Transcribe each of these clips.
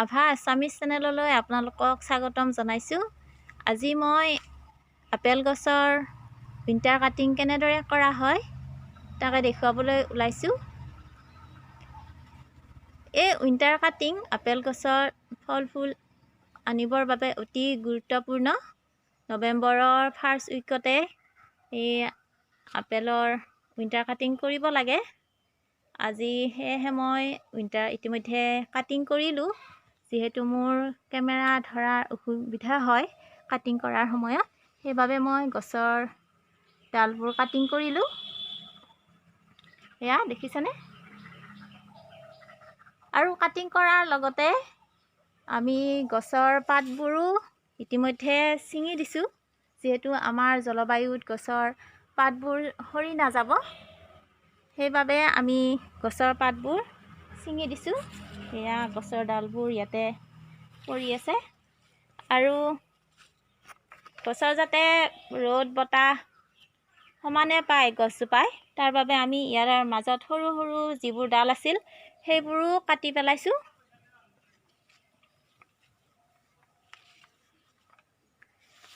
আভা Assamese চেনেললৈ আপোনালোকক স্বাগতম জনাইছোঁ। আজি মই আপেল গছৰ উইণ্টাৰ কাটিং কেনেদৰে কৰা হয় তাকে দেখুৱাবলৈ ওলাইছোঁ। এই উইণ্টাৰ কাটিং আপেল গছৰ ফল ফুল আনিবৰ বাবে অতি গুৰুত্বপূৰ্ণ। নৱেম্বৰৰ ফাৰ্ষ্ট উইকতে এই আপেলৰ উইণ্টাৰ কাটিং কৰিব লাগে। আজি সেয়েহে মই উইণ্টাৰ ইতিমধ্যে কাটিং কৰিলোঁ। যিহেতু মোৰ কেমেৰা ধৰাৰ অসুবিধা হয় কাটিং কৰাৰ সময়ত, সেইবাবে মই গছৰ ডালবোৰ কাটিং কৰিলোঁ। এয়া দেখিছেনে? আৰু কাটিং কৰাৰ লগতে আমি গছৰ পাতবোৰো ইতিমধ্যে ছিঙি দিছোঁ। যিহেতু আমাৰ জলবায়ুত গছৰ পাতবোৰ সৰি নাযাব, সেইবাবে আমি গছৰ পাতবোৰ ছিঙি দিছোঁ। এয়া গছৰ ডালবোৰ ইয়াতে পৰি আছে। আৰু গছৰ যাতে ৰ'দ বতাহ সমানে পায় গছজোপাই, তাৰ বাবে আমি ইয়াৰ মাজত সৰু সৰু যিবোৰ ডাল আছিল সেইবোৰো কাটি পেলাইছোঁ।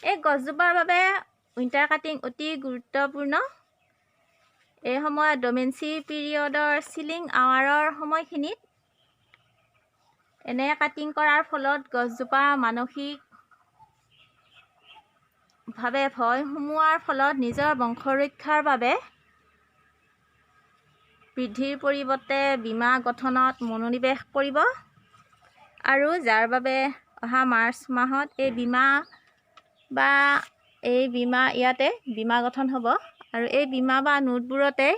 এই গছজোপাৰ বাবে উইণ্টাৰ কাটিং অতি গুৰুত্বপূৰ্ণ। এই সময়ত ডমেঞ্চি পিৰিয়ডৰ চিলিং আৱাৰৰ সময়খিনিত এনে কাটিং কৰাৰ ফলত গছজোপা মানসিকভাৱে ভয় সোমোৱাৰ ফলত নিজৰ বংশ ৰক্ষাৰ বাবে বৃদ্ধিৰ পৰিৱৰ্তে বীমা গঠনত মনোনিৱেশ কৰিব। আৰু যাৰ বাবে অহা মাৰ্চ মাহত এই বীমা বা এই বীমা ইয়াতে বীমা গঠন হ'ব আৰু এই বীমা বা নোটবোৰতে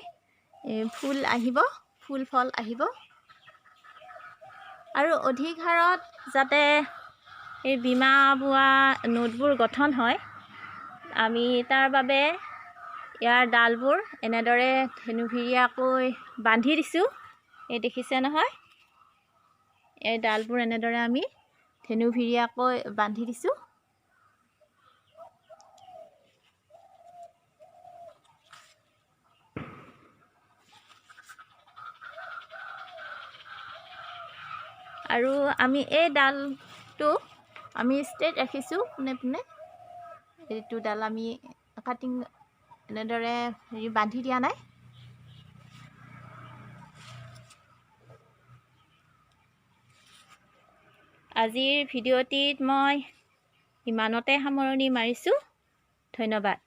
ফুল আহিব, ফুল ফল আহিব। আৰু অধিক হাৰত যাতে এই বীমা বোৱা নোটবোৰ গঠন হয়, আমি তাৰ বাবে ইয়াৰ ডালবোৰ এনেদৰে ধেনুভিৰীয়াকৈ বান্ধি দিছোঁ। এই দেখিছে নহয়, এই ডালবোৰ এনেদৰে আমি ধেনুভিৰীয়াকৈ বান্ধি দিছোঁ। আৰু আমি এই ডালটো আমি ষ্ট্ৰেইট ৰাখিছোঁ পোনে পোনে। এইটো ডাল আমি কাটিং এনেদৰে হেৰি বান্ধি দিয়া নাই। আজিৰ ভিডিঅ'টিত মই ইমানতে সামৰণি মাৰিছোঁ। ধন্যবাদ।